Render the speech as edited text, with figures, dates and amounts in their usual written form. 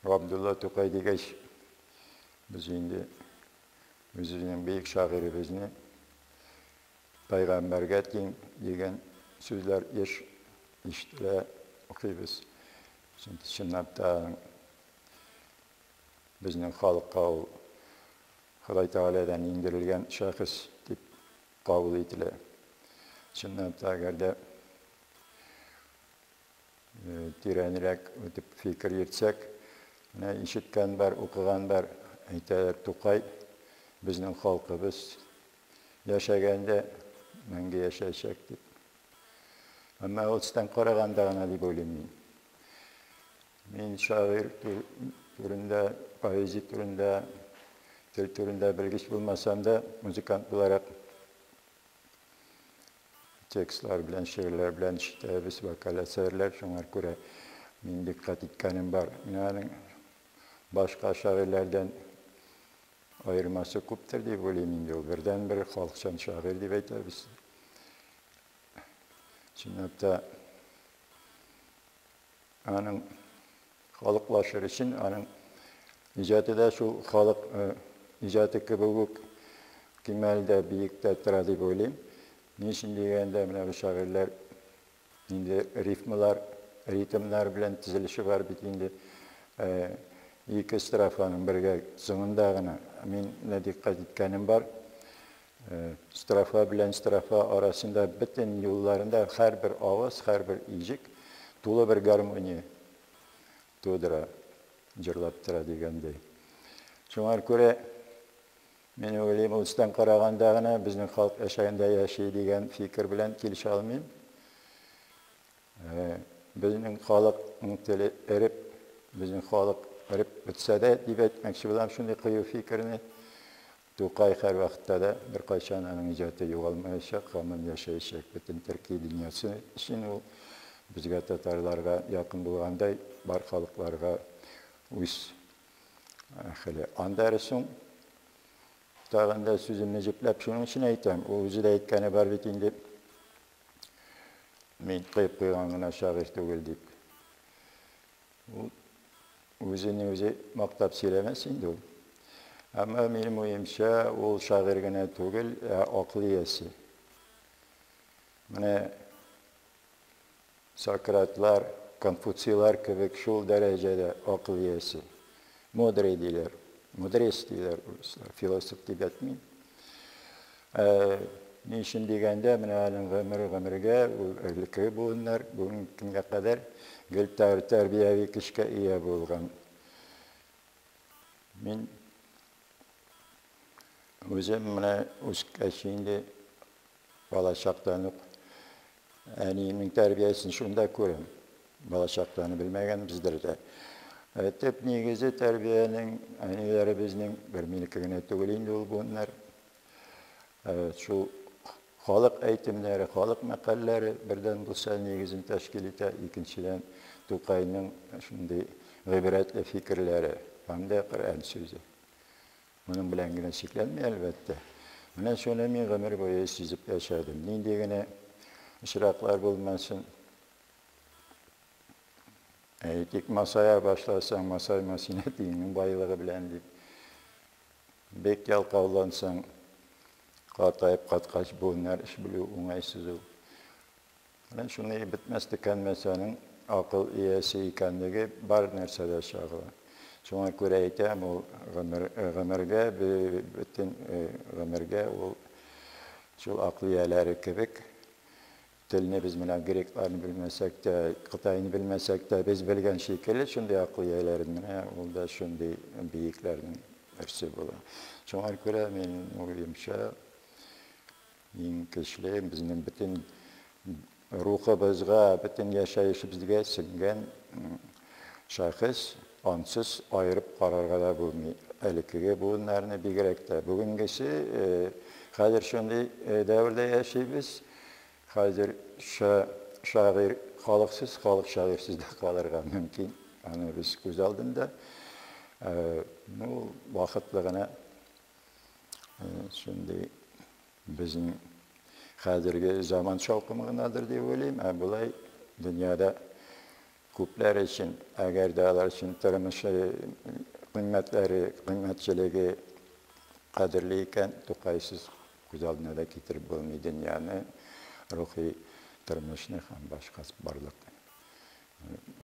Габдулла Тукай дигәч, без инде үзебезнең бөек шагыйребезне пәйгамбәргә тиң дигән сүзләр еш ишетелә, укыйбыз. Чөнки чынлап та безнең халыкка ул Ходай Тәгаләдән иңдерелгән шәхес дип кабул ителә. Чынлап та, әгәр дә тирәнрәк үтеп фикер йөртсәк, менә ишеткән бар, укыган бар, әйтәләр, Тукай безнең халкыбыз яшәгәндә мәңге яшәячәк дип. Әмма ул өстән караганда гына дип уйлыйм мин. Мин шагыйрь турында, поэзия турында, тел турында белгеч булмасам да, музыкант буларак текстлар белән, шигырьләр белән ишетәбез, вокаль әсәрләр, шуңа күрә мин дикъкать иткәнем бар. Менә аның башка шагыйрьләрдән аермасы күптер дип уйлыйм инде, ул бердәнбер халыкчан шагыйрь дип әйтәбез. Чынлап та аның халыклашыр өчен аның иҗаты да шул халык иҗаты кебек үк кимәлдә, биектә тора дип уйлыйм. Ни өчен дигәндә, менә бу шагыйрьләр инде рифмалар, ритмнар белән төзелеше бар бит инде. Ике строфаның бергә соңында гына мин дә дикъкать иткәнем бар. Строфа белән строфа арасында бөтен юлларында һәрбер аваз, һәрбер иҗек тулы бер гармония тудыра, җырлап тора дигәндәй. Шуңа күрә мин уйлыйм, ул өстән караганда гына безнең халык яшәгәндә яши дигән фикер белән килешә алмыйм. Безнең халыкның теле эреп, безнең халык эреп бетсә дә, дип әйтмәкче булам шундый кыю фикерне. Тукай һәрвакытта да беркайчан аның иҗаты югалмаячак, һаман яшәячәк. Бөтен төрки дөньясы өчен ул безгә, татарларга якын булгандай, бар халыкларга үз хәле. Аннары соң тагын да сүземне җөпләп шуның өчен әйтәм, ул үзе дә әйткәне бар бит инде, мин коеп куйган гына шагыйрь түгел дип. Ул үзен үзе мактап сөйләмәс инде ул. Әмма минем уемча, ул шагыйрь генә түгел, ә акыл иясе. Менә Сократлар, Конфуцийлар кебек шул дәрәҗәдә акыл иясе. Мудрый диләр, мудрец диләр урыслар, философ дип әйтмим. Ни өчен дигәндә, менә аның гомере гомергә, ул элеккеге буыннар бүгенге көнгә кадәр гел тәрбияви көчкә ия булган. Мин үзем менә үскәч инде балачактан ук әниемнең тәрбиясен шунда күрәм. Балачакта аны белмәгәнбездер дә. Төп нигезе тәрбиянең әниләребезнең, бер минеке генә түгел инде ул буыннар. Шул халык әйтемнәре, халык мәкальләре бердән булса нигезен тәшкил итә, икенчедән Тукайның шундый гыйбрәтле фикерләре һәм дә Коръән сүзе. Моның белән генә чикләнми, әлбәттә. Менә шуны мин гомер буе сизеп яшәдем. Нинди генә очраклар булмасын, әйтик, масая башласаң, масайма син әтиеңнең байлыгы белән дип. Бик ялкаулансаң, картаеп каткач, буыннар эш белү уңайсыз ул. Менә шундый бетмәс төкәнмәс аның акыл иясе икәнлеге бар нәрсәдә чагыла. Шуңа күрә әйтәм, ул гомер, гомергә, бөтен гомергә ул шул акыл ияләре кебек Телне без менә грекларны белмәсәк тә, Кытайны белмәсәк тә, без белгән шикелле шундый акыл ияләрен менә ул да шундый биекләрнең берсе була. Шуңа күрә мин уйлыймча, иң көчле безнең бөтен рухыбызга, бөтен яшәешебезгә сеңгән шәхес, ансыз аерып карарга да булмый. Элеккеге буыннарны бигрәк тә. Бүгенгесе хәзер шундый дәвердә яшибез. Хәзер шагыйрь халыксыз, халык шагыйрьсез дә калырга мөмкин. Аны без күз алдында. Ну, вакытлы гына шундый безнең хәзерге заман шаукымы гынадыр дип уйлыйм. Ә болай дөньяда Күпләр өчен, әгәр дә алар өчен тормышы кыйммәтләре, кыйммәтчелеге кадерле икән, Тукайсыз күз алдына да китереп булмый дөньяны, рухи тормышны һәм башка барлык.